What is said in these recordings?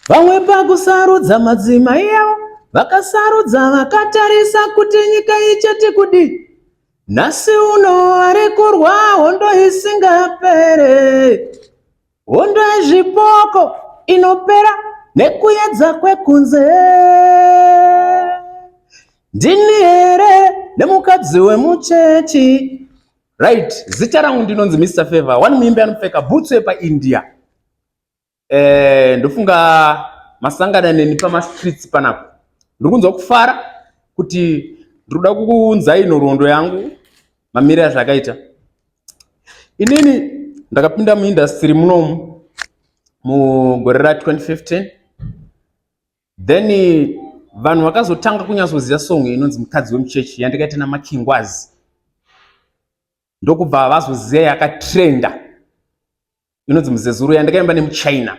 Vamwe pakusarudza madzimai avo vakasarudza vakatarisa kuti nyika ichati kudii. Nhasi uno vari kurwa hondo isingapere. Hondo yezvipoko inopera nekuyedza kwekunze. Ndini here nemukadzi wemuchechi? Right, zita rangu ndinonzi Mr Favor, one muimbi anopfeka bhutsu yepaIndia. Eh, ndofunga masangana neni pamastreets panapa. Ndiri kunzwa kufara kuti ndiri kuda kukuunzai nhoroondo yangu mamiriro azvakaita. Inini ndakapinda muindustry munomu mugore ra 2015 then vanhu vakazotanga kunyatsoziva song inonzi Mukadzi Wemuchechi yandikaita naMakingwazi, ndokubva vazoziva yakatrenda inonzi Muzezuru yandikaimba nemuChina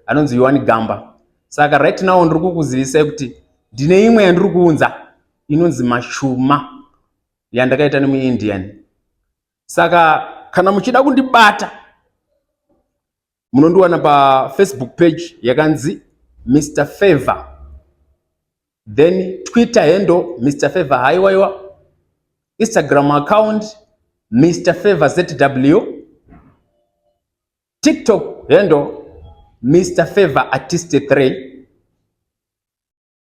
anonzi Yohani Gamba. Saka right now ndiri kukuzivisai kuti ndine imwe yandiri kuunza inonzi Mashuma yandakaita nemuIndian. Saka kana muchida kundibata, munondiwana paFacebook page yakanzi Mr Favor, then Twitter handle Mr Favor haiwaiwa, Instagram account Mr Favor ZW, TikTok handle Mr Favor Artist 3.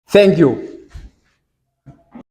Thank you.